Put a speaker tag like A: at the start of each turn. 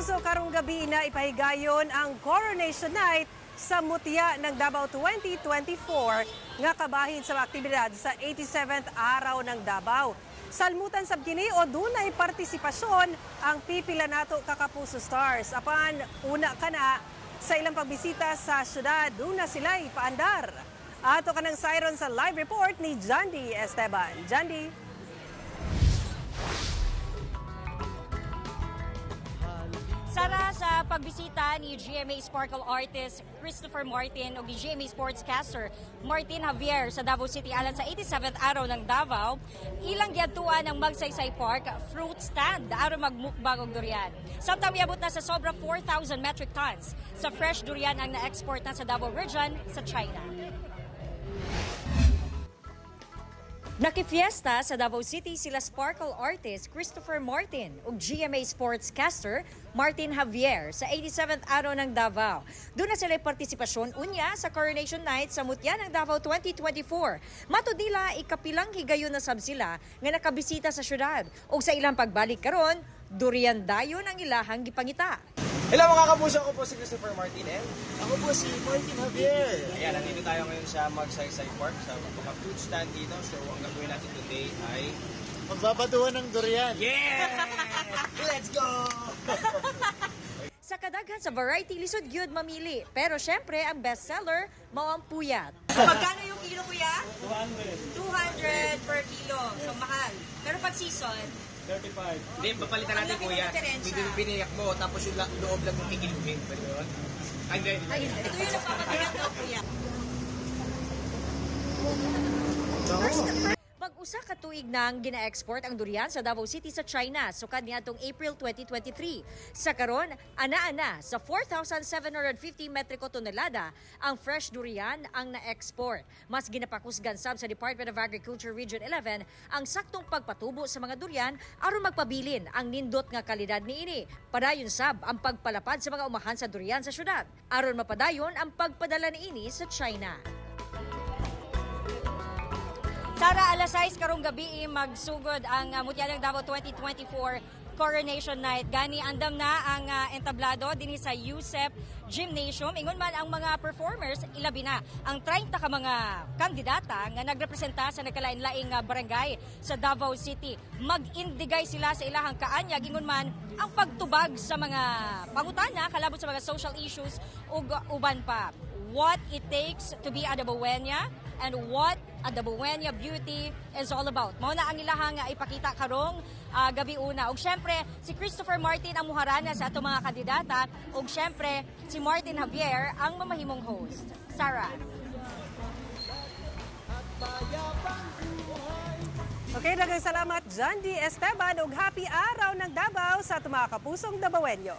A: Kapuso, karong gabi na ipahigayon ang Coronation Night sa Mutya ng Davao 2024 nga kabahin sa mga aktibidad sa 87th Araw ng Davao. Salmutan sab kini o dunay partisipasyon ang pipila nato ka Kapuso Stars. Apan una kana sa ilang pagbisita sa syudad, duna sila ipaandar. Ato kanang sayron sa live report ni Jandy Esteban. Jandy.
B: Sara, sa pagbisita ni GMA Sparkle artist Christopher Martin o ni GMA Sportscaster Martin Javier sa Davao City alang sa 87th Araw ng Davao, ilang giadtuan ang Magsaysay Park Fruit Stand aron magmukbang og durian. Samtang miabot na sa sobra 4,000 metric tons sa fresh durian ang na-export na sa Davao Region sa China. Nakifiesta sa Davao City sila Sparkle artist Christopher Martin ug GMA Sportscaster Martin Javier sa 87th Araw ng Davao. Doon na sila partisipasyon unya sa Coronation Night sa Mutya ng Davao 2024. Matod nila, ikapilang higayon na sab sila nga nakabisita sa syudad ug sa ilang pagbalik karon, durian dayon ang ilahang gipangita.
C: Hello, mga kapuso, ako po si Christopher Martin and
D: Ako po si Martin Javier.
C: Ayan, nandito tayo ngayon sa Magsaysay Park sa mga food stand dito. So ang gagawin natin today ay
D: Magbabatuhan ng durian.
C: Yeah! Let's go!
B: Sa kadaghan sa variety, lisod gyud mamili. Pero syempre, ang bestseller mao ang puyat. Magkano yung kilo, kuya? 200. 200 per kilo. So, mahal. Pero pag season,
C: Hindi, papalitan natin,
B: Ang laki ng
C: kuya.
B: diferensya.
C: Hindi yung piniyak mo, tapos yung loob lang yung kikiluhin. Pwede yun? Ay, hindi.
B: Ay, ito yung nagpapabigat daw, kuya. Mag-usa ka tuig nang gina-export ang durian sa Davao City sa China sukad niadtong April 2023. Sa karon, ana-ana sa 4,750 metriko tonelada ang fresh durian ang na-export. Mas ginapakusgan sab sa Department of Agriculture Region 11 ang saktong pagpatubo sa mga durian aron magpabilin ang nindot nga kalidad niini. Padayon sab ang pagpalapad sa mga umahan sa durian sa syudad aron mapadayon ang pagpadala niini sa China. Sara, alas 6 karong gabi magsugod ang Mutya ng Davao 2024 Coronation Night. Gani andam na ang entablado dinhi sa USEP Gymnasium. Ingon man ang mga performers, ilabi na ang 30 ka mga kandidata nga nagrepresenta sa nagkalain-laing barangay sa Davao City. Mag-indigay sila sa ilahang kaanyag, ingon man ang pagtubag sa mga pangutana kalabot sa mga social issues ug uban pa. What it takes to be a Dabaweña and what a Dabaweña beauty is all about. Mao na ang ilahang ipakita karong gabi una. Ug syempre si Christopher Martin ang muharana sa atong mga kandidata ug syempre si Martin Javier ang mamahimong host. Sarah.
A: Okay, daghang salamat, Jandy Esteban, ug happy Araw ng Davao sa atong mga kapusong Dabawenyo.